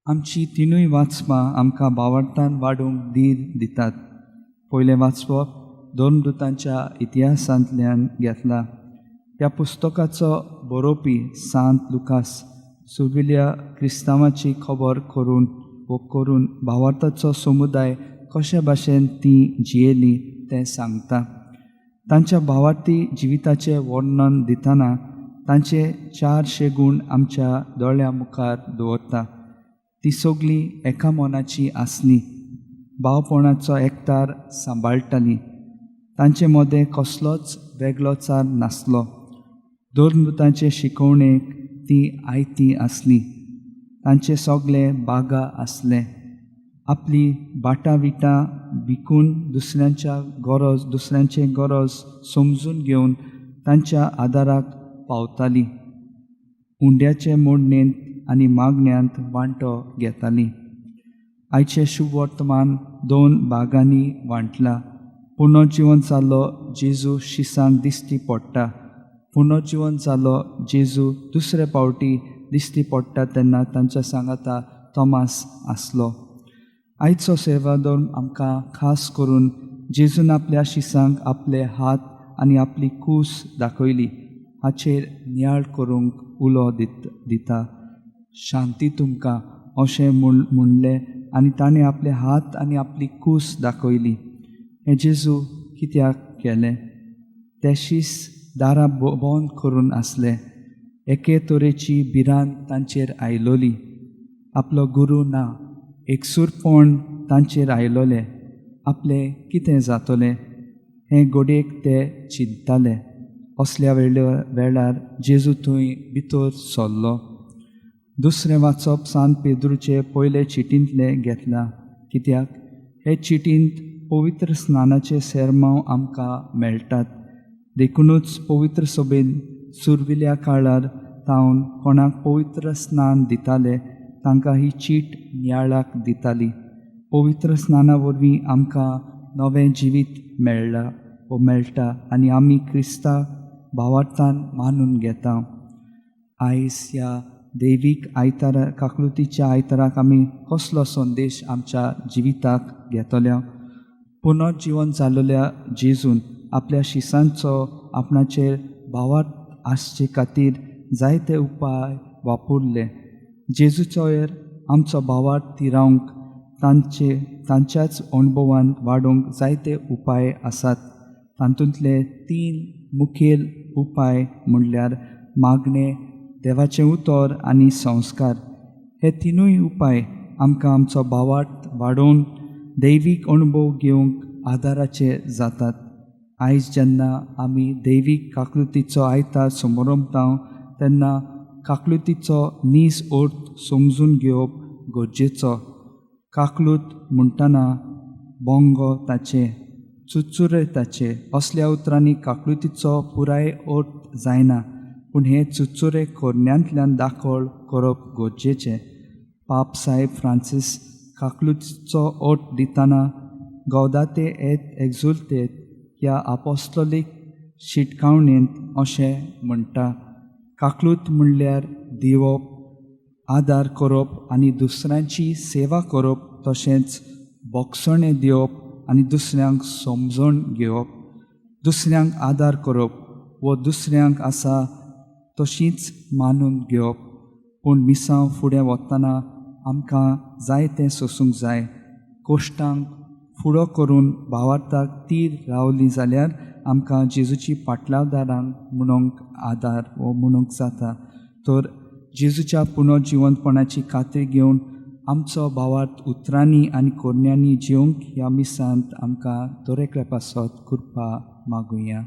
आमची तिनूय वाचपां आमकां भावार्थान वाडोवंक धीर दितात. पयलें वाचप धर्मदूतांच्या इतिहासांतल्यान घेतला. ह्या पुस्तकाचो बरोवपी सांत लुकास सुर्विल्या क्रिस्तांवाची खबर करून वो करून भावार्थाचो समुदाय कशे भाशेन ती जियेली तें सांगता. तांच्या भावार्थी जिविताचें वर्णन दितना तांचे चारशे गूण आमच्या दोळ्यां मुखार दवरता. ती सगळीं एका मनाची आसली, भावपणाचो एकतार सांबाळटाली. तांचे मदें कसलोच वेगळोचार नासलो. धर्मदूतांचे शिकवणेक ती आयती आसली. तांचे सगळे बागा आसले. आपली बाटां विटां विकून दुसऱ्यांच्या गरज दुसऱ्यांचे गरज समजून घेवन तांच्या आदाराक पावताली. हुंड्याचे मोडणेंत आनी मागण्यांत वांटो घेताली. आयचें शुभवर्तमान दोन भागांनी वांटला. पुनर्जिवन जाल्लो जेजू शिसांक दिश्टी पडटा. पुनर्जिवन जाल्लो जेजू दुसरे पावटी दिश्टी पडटा तेन्ना तांच्या सांगाता तोमास आसलो. आयचो सेवाधर्म आमकां खास करून जेजून आपल्या शिसांक आपले हात आनी आपली कूस दाखयली हाचेर नियाळ करूंक उलो दिता. शांती तुमकां अशें म्हणलें आनी ताणें आपले हात आनी आपली कूस दाखयली. हें जेजू कित्याक केलें? ते शीस दारां बंद करून आसले. एके तरेची भिरांत तांचेर आयलोली. आपलो गुरू ना, एकसूरपण तांचेर आयलोलें. आपलें कितें जातलें हें घडयेक ते चिंतताले. असल्या वेळार जेजू थंय भितर सरलो. दुसरें वाचप सांत पेद्रूचे पयले चिटींतलें घेतलां. कित्याक हे चिटींत पवित्र स्नानाचे सेरमांव आमकां मेळटात. देखुनूच पवित्र सभेन सुरविल्या काळार तावन कोणाक पवित्र स्नान दिताले तांकां ही चीट नियाळाक दिताली. पवित्र स्नाना वरवीं आमकां नवें जिवीत मेळ्ळां वो मेळटा आनी आमी क्रिस्ता भावार्थान मानून घेता. आयज ह्या दैवीक आयतारा काकळुतीच्या आयताराक आमी कसलो संदेश आमच्या जिविताक घेतल्या? पुनर्जिवन जाल्ल्या जेजून आपल्या शिसांचो आपणाचेर भावार्थ आसचे खातीर जायते उपाय वापरले. जेजूचोयर आमचो भावार्थ तिरावंक तांचे तांच्याच अणभवान वाडोवंक जायते उपाय आसात. तातूंतले तीन मुखेल उपाय म्हणल्यार मागणें, देवाचें उतर आनी संस्कार. हे तिनूय उपाय आमकां आमचो भावार्थ वाडोवन दैवीक अणभव घेवंक आदाराचे जातात. आयज जेन्ना आमी दैवीक काकळुतीचो आयतार समरंभता तेन्ना काकळुतीचो नीज अर्थ समजून घेवप गरजेचो. काकळूत म्हणटना बोंगो ताचे, चुरचुरे ताचे असल्या उतरांनी काकळुतीचो पुराय अर्थ जायना, पूण हे चुरचुरे करण्यांतल्यान दाखल करप गरजेचें. पाप साहेब फ्रांसीस काकळुतीचो अर्थ दितना गौदाते एत एक्झुलतेत ह्या आपोस्तोलीक शिटकावणेंत अशें म्हणटा. काकळूत म्हणल्यार दिवप, आदार करप आनी दुसऱ्यांची सेवा करप, तशेंच बोगसणें दिवप आनी दुसऱ्यांक समजून घेवप, दुसऱ्यांक आदार करप वो दुसऱ्यांक आसा तशीच मानून घेवप. पूण मिसांव फुडें वतना आमकां जाय तें सोसूंक जाय. कोश्टांक फुडो करून भावार्थाक तीर रावली जाल्यार आमकां जेजूची पाटलावदारांक म्हणूंक आदार वो म्हणूंक जाता. तर जेजूच्या पुनर्जिवंतपणाची खात्री घेवन आमचो भावार्थ उतरांनी आनी करण्यांनी जिवंक ह्या मिसांत आमकां दरेकल्या पासत कृपा मागुया.